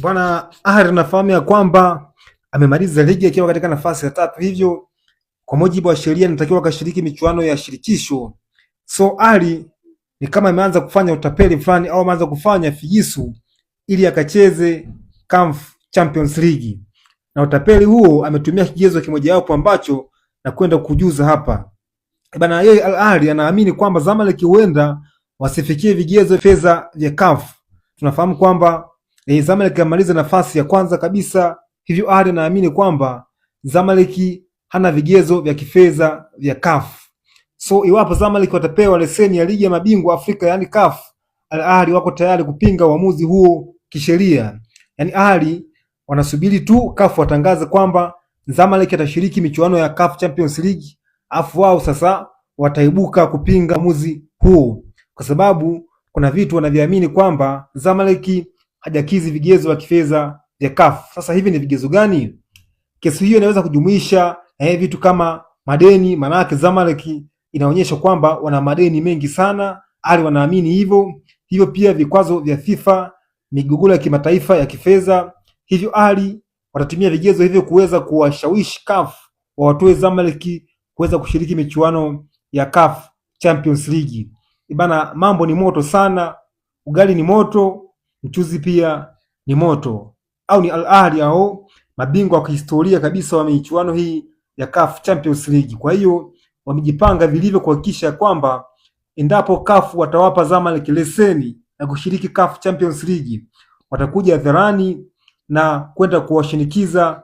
Bwana Ahly tunafahamu ya kwamba amemaliza ligi akiwa katika nafasi ya tatu, hivyo kwa mujibu wa sheria inatakiwa akashiriki michuano ya shirikisho. So Ahly ni kama ameanza kufanya utapeli fulani au ameanza kufanya figisu ili akacheze CAF Champions League, na utapeli huo ametumia kigezo kimojawapo ambacho na kwenda kujuza hapa bana. Yeye Al Ahly anaamini kwamba Zamalek huenda wasifikie vigezo fedha vya CAF. Tunafahamu kwamba Zamalek amaliza nafasi ya kwanza kabisa, hivyo Ahly anaamini kwamba Zamalek hana vigezo vya kifedha vya CAF. So iwapo Zamalek watapewa leseni ya ligi ya mabingwa Afrika yani CAF, Al Ahly wako tayari kupinga uamuzi huo kisheria. Yani Ahly wanasubiri tu CAF watangaze kwamba Zamalek atashiriki michuano ya CAF Champions League, afu wao sasa wataibuka kupinga uamuzi huo, kwa sababu kuna vitu wanaviamini kwamba Zamalek hajakizi vigezo vya kifedha vya CAF. Sasa hivi ni vigezo gani? Kesi hiyo inaweza kujumuisha vitu kama madeni, maanake Zamalek inaonyesha kwamba wana madeni mengi sana, Ahly wanaamini hivyo hivyo, pia vikwazo vya FIFA, migogoro ya kimataifa ya kifedha. Hivyo Ahly watatumia vigezo hivyo kuweza kuwashawishi CAF wawatoe Zamalek kuweza kushiriki michuano ya CAF Champions League. Ibana, mambo ni moto sana, ugali ni moto, mchuzi pia ni moto. Au ni Al Ahly au mabingwa wa kihistoria kabisa wa michuano hii ya CAF Champions League. Kwa hiyo wamejipanga vilivyo kuhakikisha kwamba endapo CAF watawapa Zamalek leseni na kushiriki CAF Champions League, watakuja hadharani na kwenda kuwashinikiza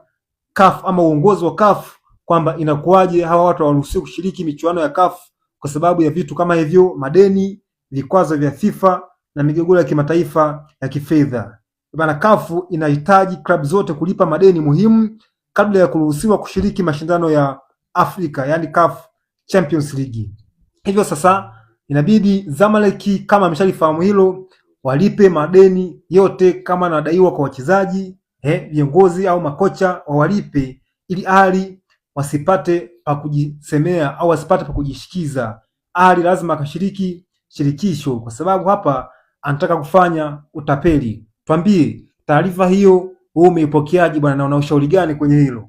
CAF ama uongozi wa CAF kwamba inakuwaje hawa watu hawaruhusiwi kushiriki michuano ya CAF kwa sababu ya vitu kama hivyo, madeni, vikwazo vya FIFA na migogoro ya kimataifa ya kifedha. Bana, CAF inahitaji klabu zote kulipa madeni muhimu kabla ya kuruhusiwa kushiriki mashindano ya Afrika, yani CAF Champions League. Hivyo sasa inabidi Zamalek kama ameshalifahamu hilo, walipe madeni yote kama anadaiwa kwa wachezaji, viongozi au makocha wawalipe, ili Ahly wasipate pa kujisemea au wasipate pa kujishikiza. Ahly lazima akashiriki shirikisho, kwa sababu hapa anataka kufanya utapeli. Twambie taarifa hiyo, wewe umeipokeaje bwana, na una ushauri gani kwenye hilo?